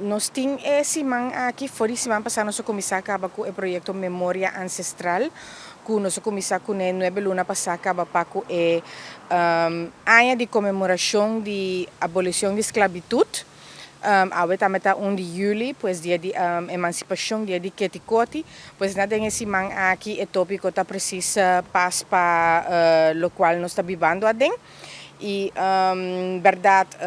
Nos tin e siman aki, for di siman pasá nos a kuminsá kaba ku e proyekto Memoria Ancestral, ku nos a kuminsá kuné 9 luna pasá kaba pa ku e aña di konmemorashon di abolishon di sklabitut. Awe tambe ta 1 di yüli, pues dia di emansipashon, dia di Keti Koti. Pues na den e siman aki e tópiko ta presis pas pa lokual nos ta bibando aden. I berdat,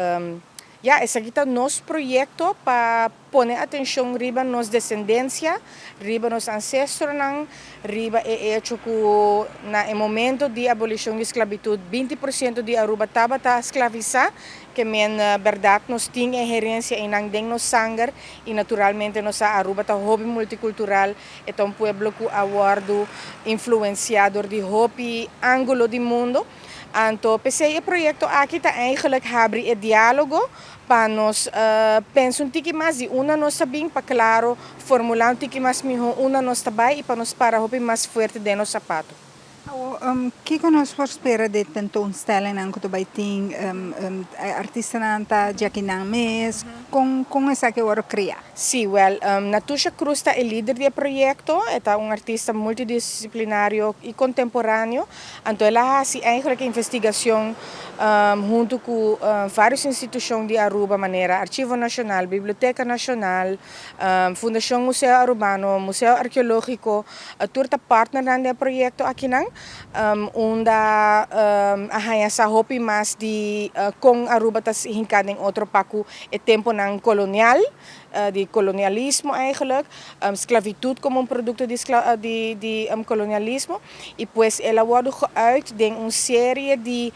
ja, esaki ta nos proyekto pa pone atenshon riba nos desendensia, riba nos ansestronan, riba e hecho ku na e momento di abolishon di sklabitut 20% di Aruba tabata sklavisá, ke men berdat nos tin e herensia einan den nos sanger i naturalmente nos Aruba ta hopi multikultural, e ta un pueblo ku a wòrdu influensiá dor di hopi ángulo di mundu. Anto, p'esei e proyekto aki ta eigenlijk habri e diálogo pa nos pensa un tiki mas di unda nos ta bin, pa klaro formulá un tiki mas mihó unda nos ta bai i pa nos para hopi mas fuerte den nos sapato. Kiko nos por spera di tentoonstelling ku bai tin artistanan ta di akinan mes, kon esaki a wòrdu kreá? Si, well, Natusha Cruz ta e lider di e proyekto, ta un artista multidisiplinario i kontemporáneo. Anto el a hasi eigenlijk investigashon huntu ku vários institushon di Aruba, manera Archivo Nashonal, Biblioteka Nashonal, Fundashon Museo Arubano, Museo Arkeológiko, tur ta partner den e proyekto akinan, unda a haña sa hopi mas di kon Aruba ta hinká den otro pa ku e temponan kolonial, di kolonialismo eigenlijk, sklabitut komo un produkto di kolonialismo i pues el a wòrdu geuit den un serie di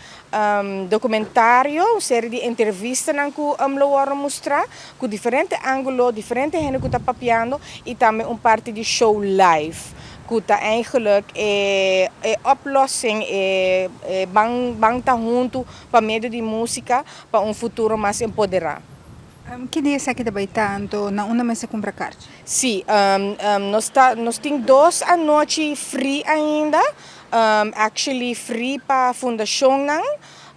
dokumentario, un serie di entrevistanan ku lo wòrdu mustrá, ku diferente ángulo, diferente hende ku ta papiando i tambe un parti di show live, ku ta eigenlijk e oplossing, e ban, ban ta huntu pa medio di músika pa un futuro mas empoderá. Ki dia esaki ta bai ta, anto na unda mester kumpra karchi? Si, nos tin dos anochi free ainda, actually free pa fundashonnan,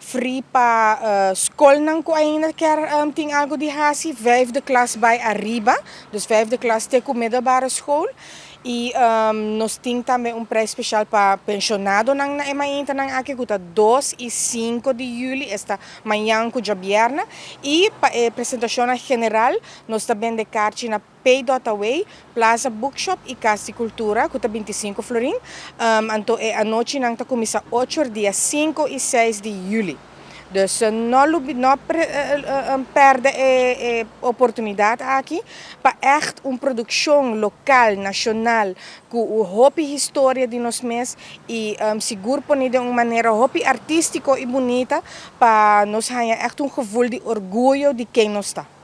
free pa skolnan ku ainda ke tin algu di hasi, vijfde klas bai ariba, dus vijfde klas te ku middelbare school. I nos tin tambe un preis spesial pa penshonadonan na e maintanan aki, ku ta 2 i 5 di yüli, esta mañan ku djabièrnè. I pa e presentashon general, nos ta bende karchi na Pay.away, Plaza Bookshop i Kas di Kultura, ku ta 25 florin. Anto e anochinan ta kuminsá 8 or dia 5 i 6 di yüli. Dus no pèrdè e oportunidat aki pa echt un produkshon lokal, nashonal, ku hopi historia di nos mes i sigur poné di un manera hopi artístiko i bunita pa nos haña echt un gevoel di orguyo di ken nos ta.